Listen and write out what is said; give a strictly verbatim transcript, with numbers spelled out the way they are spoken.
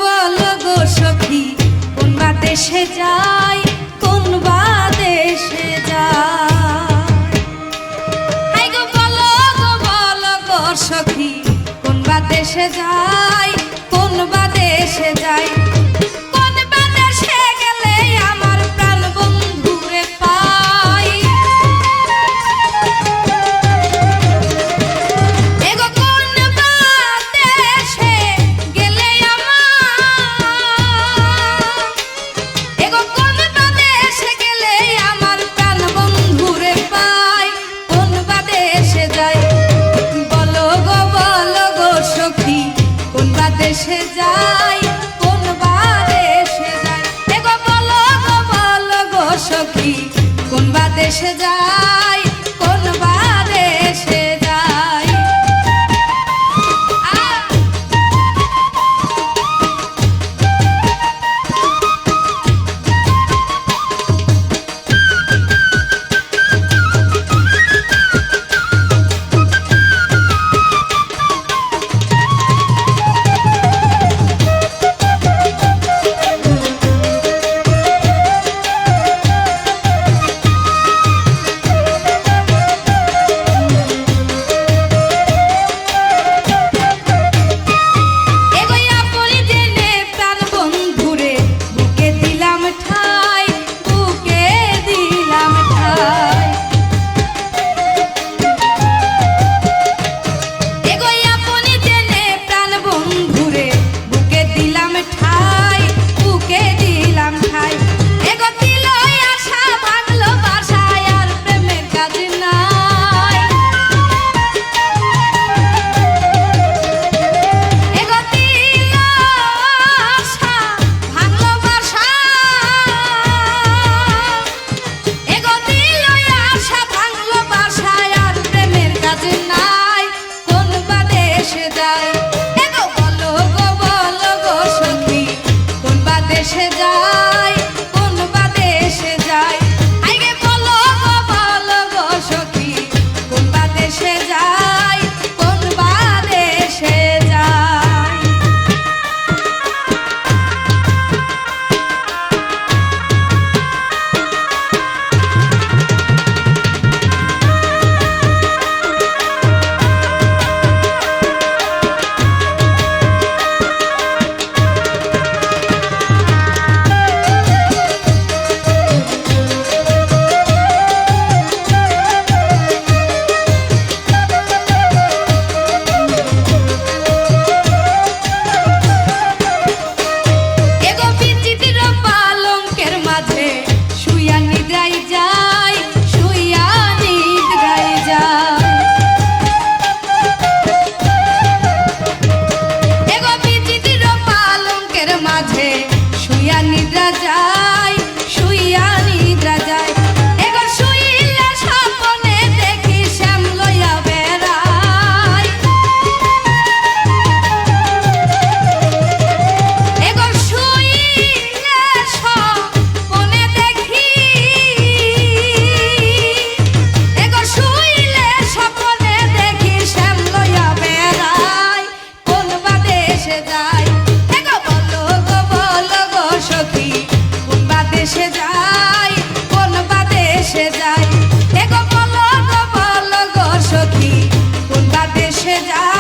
বলো গো সখী, কোন বা দেশে যাই, কোন বা দেশে যাই। হাই গো বলো গো, বলো গো সখী, কোন বা দেশে যাই, কোন বা দেশে যাই। কোন বা দেশে গেলে আমার প্রাণ বন্ধুরে পাই। এগো কোন বা দেশে গেলে আমার, এগো কোন বা দেশে গেলে আমার প্রাণ বন্ধুরে পাই। কোন বা দেশে যাই, বলো গো, বলো গো সখী, কোন বা দেশে যাই, কোন বা দেশে যাই। এগো বলো গো, বলো গো সখী, কোন বা দেশে যাই, কোন বা দেশে যাই। আ- এগো আপন জেনে প্রাণ বন্ধুরে বুকে দিলাম ঠাই, বুকে দিলাম ঠাই। এগো আপন জেনে প্রাণ বন্ধুরে বুকে দিলাম ঠাই, বুকে দিলাম ঠাই। এগো তিলই আশা ভাঙলো বাসায় আর প্রেমের কাজ নাই। এগো তিলই আশা ভাঙলো বাসায়। এগো তিলই আশা ভাঙলো বাসায় আর প্রেমের কাজ নাই। কোন বা দেশে যাই, এগো বলো গো, বলো গো সখী, কোন বা দেশে যাই, কোন বা দেশে যাই। আইগে বলো গো, বলো গো সখী, কোন বা দেশে যাই, কোন বা দেশে যাই। এগো বিচিত্র পালঙ্কের মাঝে শুইয়া নিদ্রায় যাই, শুইয়া নিদ্রায় যাই। এগো বিচিত্র পালঙ্কের মাঝে শুইয়া নিদ্রা যাই, শুইয়া নিদ্রা যাই। এগো শুইলে স্বপনে দেখি শ্যাম লইয়া বেড়াই। এগো শুইলে স্বপনে দেখি, এগো শুইলে স্বপনে দেখি শ্যাম লইয়া বেড়াই। কোন বা দেশে যাই, এগো বলো গো, বলো গো সখী, কোন বা দেশে যাই, কোন বা দেশে যাই। এগো বলো গো, বলো গো সখী, কোন বা দেশে যাই।